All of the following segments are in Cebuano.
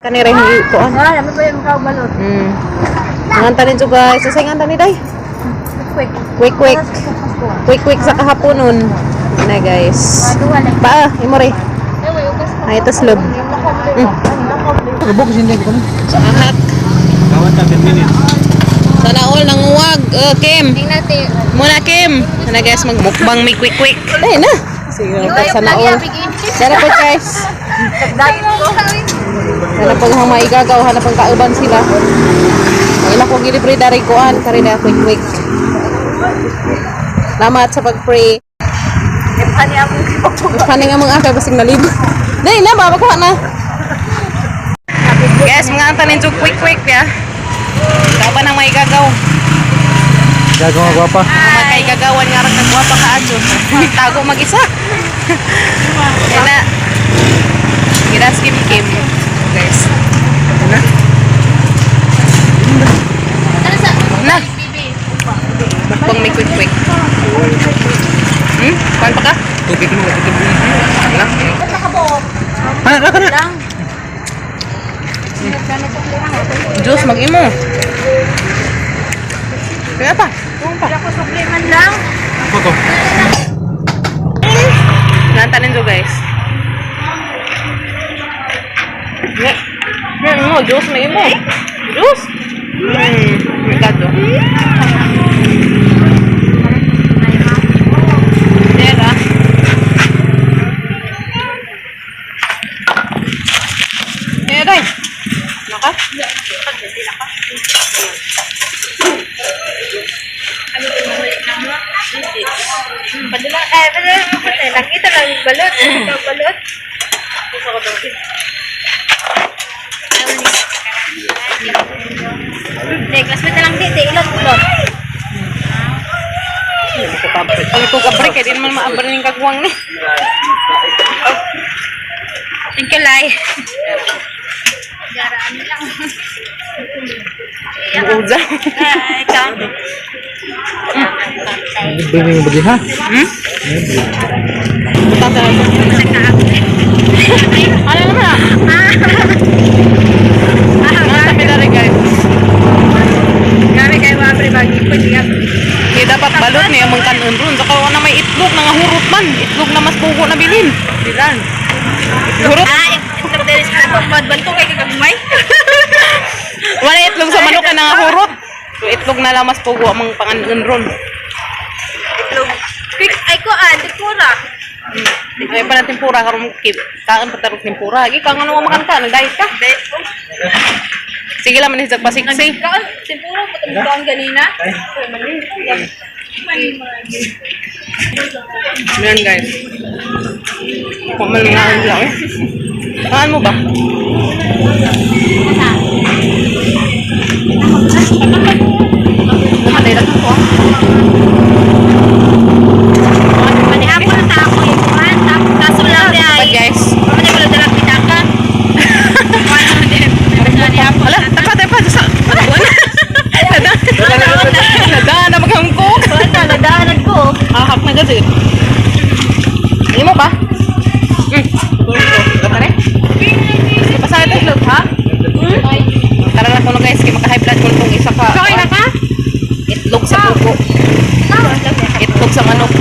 Kani rin kuan. Ah, dami pa yung balot. Nganta ninyo, guys. Sa nganta ni day. Quick. Quick quick. Quick quick sa kahaponon. Na, guys. Pa, imo re. Ay, ito slob. Rubok sindi ko. Ahak. Gawat ta 10 minutes. Sana all nanguwag. Kim. Tingnan natin. Muna, Kim. Sana, guys, magmukbang may quick quick. Ay na. Sige, sana all. Sana po, guys. Sana pag hang maigagaw, hanap ang kauban sila. Ang ila ko gilibre dari kuan kari na quick quick. Salamat sa pag-pray. Ani ako. Paano nga mga akay basig nalib. Dai na ba makuha na. Guys, mga antanin quick quick ya. Kauban ang maigagaw. Gago nga gwapa. Magkaigagawan nga ra kagwapa ka adyo. Tago mag-isa. Kaya na. Giras kim kim. Guys. Na. Na. Mukbang may quick quick. Kuan pa ka? Tubig mo tubig. Na. Ah, na kana. Juice mag-imo. Kaya pa. Kuan pa. Ako supleman lang. Foto. Nantanin do, guys. Ne. Ne mo, juice na imo. Juice. Merkado. Tera. Eh, day. Naka? Padala, eh, padala mo kasi. Nakita lang yung balot. Ikaw balot. Hindi, classmate na lang dito. Ilot, ilot. Ang ito ka break, eh, di naman maabra ng kagwang ni. Thank you, Lai. Garaan lang. Uza. Ay, ikaw. Libre mo bagi ha. Butang sa Ano naman ah? Mga sa rin, guys. Gari kayo mga pre-bagi. Pwede yan. Kaya dapat balot niya among kanon ron. Saka wala na may itlog, nangahurot man. Itlog na mas bugo na bilin. Bilan. Hurot. Ah, itlog din sa pagbanto kay kagagmay. Wala itlog sa manok ka nangahurot. So itlog na lang mas pugo among panganon ron. Itlog. Quick, ay ko ah, tempura. Ay pa natin tempura karon kip. Kaan pa tarok tempura. Gi kang ano makan ka, nag-diet ka. Diet ko. Sige lang man hizag pasiksi. Kaan, tempura, patang ganina. Ayan, guys. Kung man mga ano lang eh. Kaan mo ba? Namatay na ko. Manihapon na sa ako yung kuhan. Kaso lang di Bye, ay. guys. Pamatay ko lang dalang pitakan. Wala, tapa, tapa. Sa, nada, nada, na maghangkok. Nadaanan ko. Ahak na kasi. Hindi mo ba? Tara. Pasaya ito itlog, ha? Tara na ko na, guys, kay maka-high blood ko nitong isa ka. Okay na ka? Itlog sa pugo. Itlog sa manok.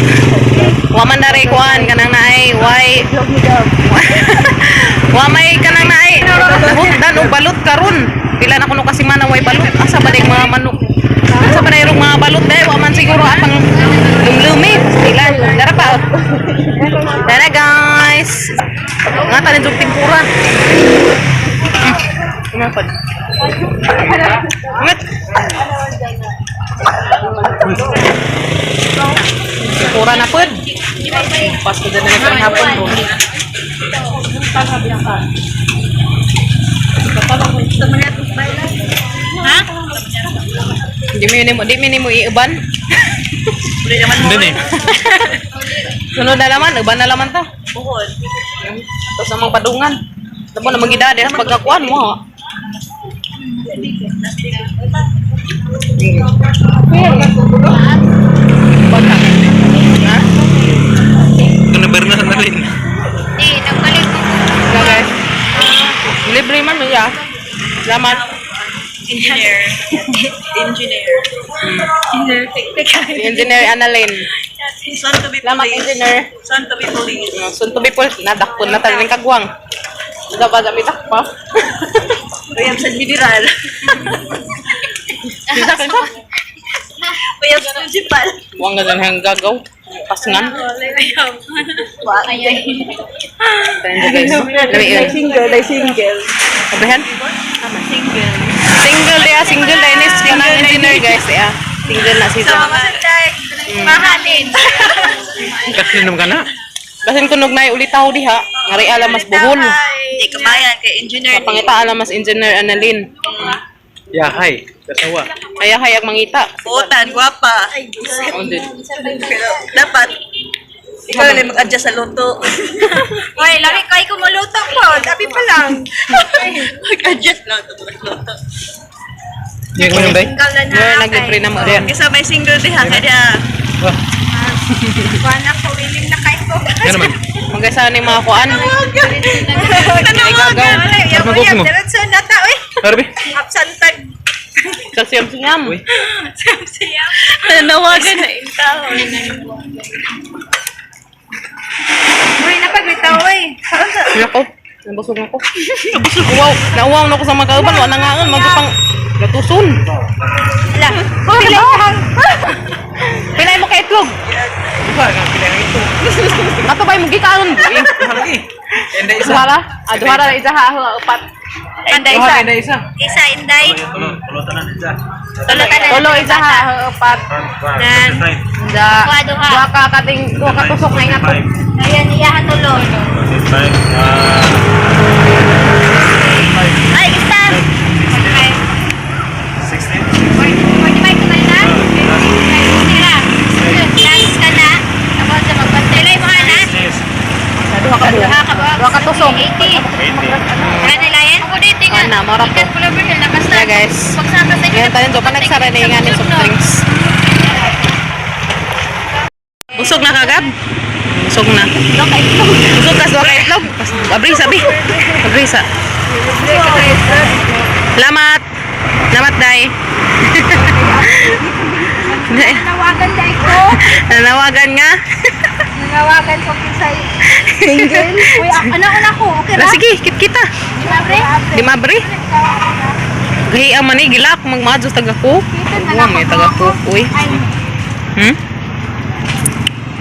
Waman na rin kuan kanang naay way. Wa may kanang naay. Nahutdan og balot karon. Pila na kuno kasi mana way balot. Asa ba day mga manok? Asa ba day rong mga balot day? Wa man siguro apang lumlumi. Pila. Dara pa. Oh. Dara, guys. Nga tanin jud tempura. Kumapad. Ngat. Tempura na pod. Pasko din na ng hapon ko. Ha? Di mo yun mo, di mo yun mo iuban. Hindi ni. Sunod na laman, uban na laman ta. Bukod. Tapos namang padungan. Tamo na magida sa pagkakuan mo. Ha. Bata. Ha? Kana berna sa nalin. Di, nagpalit ko. Na, guys. Libre man ya. Salamat. Engineer. Engineer. Si Engineer Annalyn. Soon to be Salamat, police. engineer. Soon to be police. Soon to be police. Nadakpon na tayo ng kagwang. Dapat kami dakpa. Uyab sa general. Kinsa, kinsa? Uyab sa principal. Huwag nga ganyan gagaw. Pasngan. Tayo guys. Labi yun. Single, ay single. Abrihan? Single. Single dia, single dia. Nis kanang engineer guys. Ya. Single na siya. Mahalin. Kasi naman ka na. Basin kunog na ulitaw diha. Ngari alam mas buhol. Hindi kamayan kay engineer. Pangita alam mas engineer Annalyn. Yahay. Kasawa. Kaya hayag mangita. Buotan, gwapa. Oh, din. Pero dapat ikaw lang mag-adjust sa luto. Uy, lami kay kumuluto po. Sabi pa lang. Mag-adjust lang ito sa luto. Hindi ko yung day. Single na na. You're naglibre na mo. Ayan. Kasi may single diha kaya Wah, Kuan ako, willing na kay ko. yan naman. Magkasa ni mga kuan. Tanawagan. Uyab, Ano uyab. mo? Diretso na ta, uy. Harbi. Absentag. Sa siyam siyam. Uy. Siyam. Nanawagan na intao. Uy, napaglitaw, uy. Saan sa... Nako. Nabusog ako. Nabusog. Wow, nauwaw na ako sa mga kauban. Wala nga magpang gatuson. Wala. Pila ka. Pinay mo kay itlog. Iba, nga pila ito. Ato ba mo gikaon? Duha lagi. Enda isa. Duhara? Ah, duhara na isa ha, upat. Inday Duha, isa. enda isa. Isa, inday. Tulo, tulo tanan isa. Tulo tanan. Tulo isa ha, upat. Nan. Da. Duha, duha. Duha ka kating duha ka tusok na ingat. Ayan, iyahan tulo. Ay, isa. 45 ka na? Sira. Last ka na. Tapos sa magbantay. Pilay mo ka na? Duha ka Duha ka ba? Duha ka tusok. 80. Wala na ilayan? Ako dito nga. Ana, mara po. Ikat pula ba yun? Nakasta. Yeah, guys. Pagsama sa inyo. Ngayon tayo pa nagsara na yung aning soft drinks. Busog na kagab? Busog na. Busog ka sa itlog. Abri sabi. Abri sa. Salamat. Salamat dai. Nanawagan dahil ko. Nanawagan nga. Nanawagan ko kisay. Single. Uy, ano una ko? Okay La ra? sige, kit kita. Libre? Di mabre. Gahi man ni gilak magmaadyo taga ko. Wa may taga ko. Uy.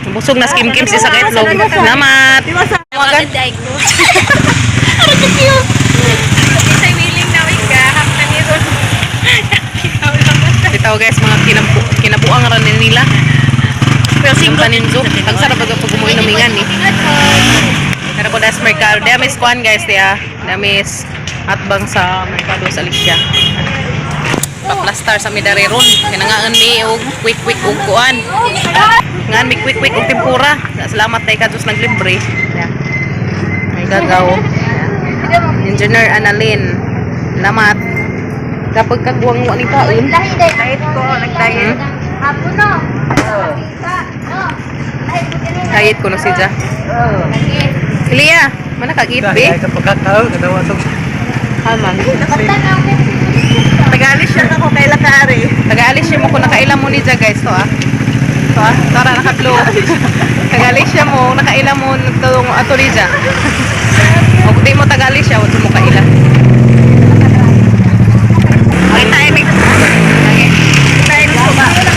Busog na skim kim si sa itlog. Salamat. Nanawagan dahil ko. Kisay willing na wika. Haptan ni Ron. Bitaw guys, mga kinabuang ra ni nila. Pero Single single paninzo. Ang sarap pag umuinumingan ni. Pero ko das merkado. Damis kuan guys diya. Damis atbang sa merkado sa Alicia. Paplastar sa Midareron. Kinangaan mi og quick quick og kuan. Ngaan mi quick quick og tempura. Salamat tay ka Diyos naglibre. Yeah. Ay gagaw. Engineer Annalyn. Salamat. Kapag kagwang wa ni kaon. Lahi dahil. Diet ko, nag-diet. Hapon no. Nakita. No. Lahi ko din. Diet ko no si Ja. Lagi. Lia, mana ka be? Ay, sa pagkakao, katawa to. Haman. Basta na ako. Tagalis siya ako kay Lakari. Taga-alis siya mo kung nakaila mo ni Ja guys to ah. To ah, tara nakatlo. Taga-alis siya mo, nakaila mo nagtulong ato ni Ja. O kung di mo taga-alis siya, wag mo kaila. Okay, tayo may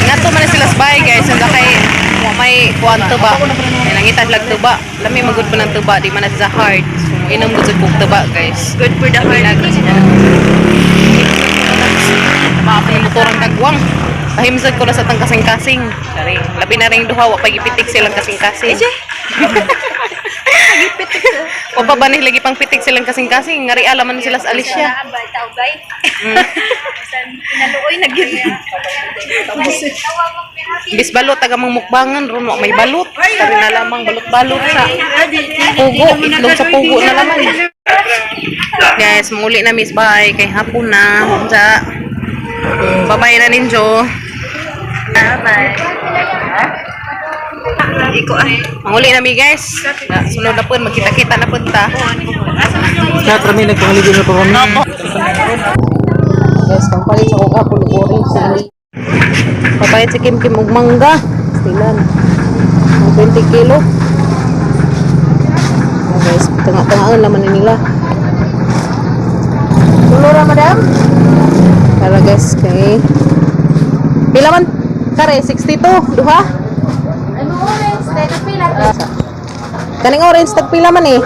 Nga to man sila sa bahay guys, ang kay wa may kuan tuba. Ay nangita lag tuba. Lami magud pa ng tuba, di man na sa heart. So inom gud sa kog tuba guys. Good for the heart. Baka ni motor ang tagwang. Tahimsad ko na sa tang kasing-kasing. Saring. Labi na ring duha, wa pagipitik silang kasing-kasing. O pa ba ni lagi pang pitik silang kasing-kasing? Ngari alaman sila sa Alicia. Abay, tao bay. Pinaluoy na gyud. Bis balot taga mang mukbangan ron wa may balot. Kari na lamang balot-balot sa pugo, itlog sa pugo na laman. Guys, muli na miss bye kay hapon na. Sa Bye-bye na ninyo. Bye. Iko ay. Manguli na mi guys. Na, sunod na po, magkita-kita na po ta. Sa kami nagpangaligo na pa kami. Guys, kang palit sa kong apple ug orange sa ini. Papalit si Kim Kim og mangga. Stilan. Mga 20 kilo. Oh, guys, tanga-tangaan naman ni nila. Kulura, madam? Para guys, kay pila man? Kare, 62. Duha? Ay mo orange, tayo pila. Kaning orange, tagpila man eh.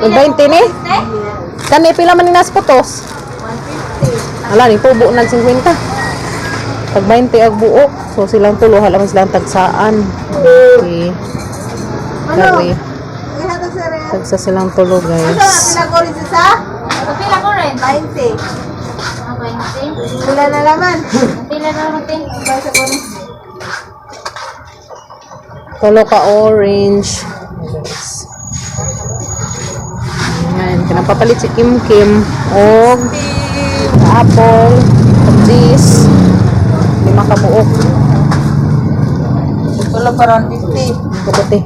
Mag 20 ni? Kani pila man ni nas putos? 150. Ala ni tubo nag 50. Tag 20 ang buo. So silang tulo hala man silang tagsaan. Okay. Kare. Tagsa silang tulo, guys. Pila ko rin sa? Pila ko rin. 20. 20. Pila na laman. Pila na naman te. Tulo ka orange. Guys. Ayan, kinapapalit si Kim Kim og apple, og cheese. Lima ka buok. Tulo para 150. Kabuti.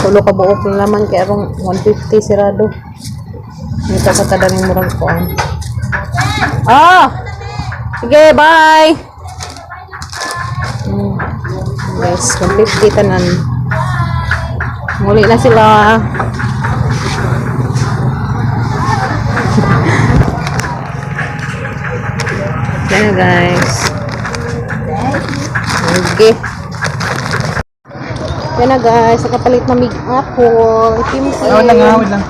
Tulo ka buok na laman kay arong 150 sirado. Nito sa kadaning murag kuan. Ah! Sige, bye. Guys, 150 tanan. Muli na sila. Yan na, guys. Okay. Yan na guys, nakapalit na mig apple. Kim Kim. Awad lang, awad lang.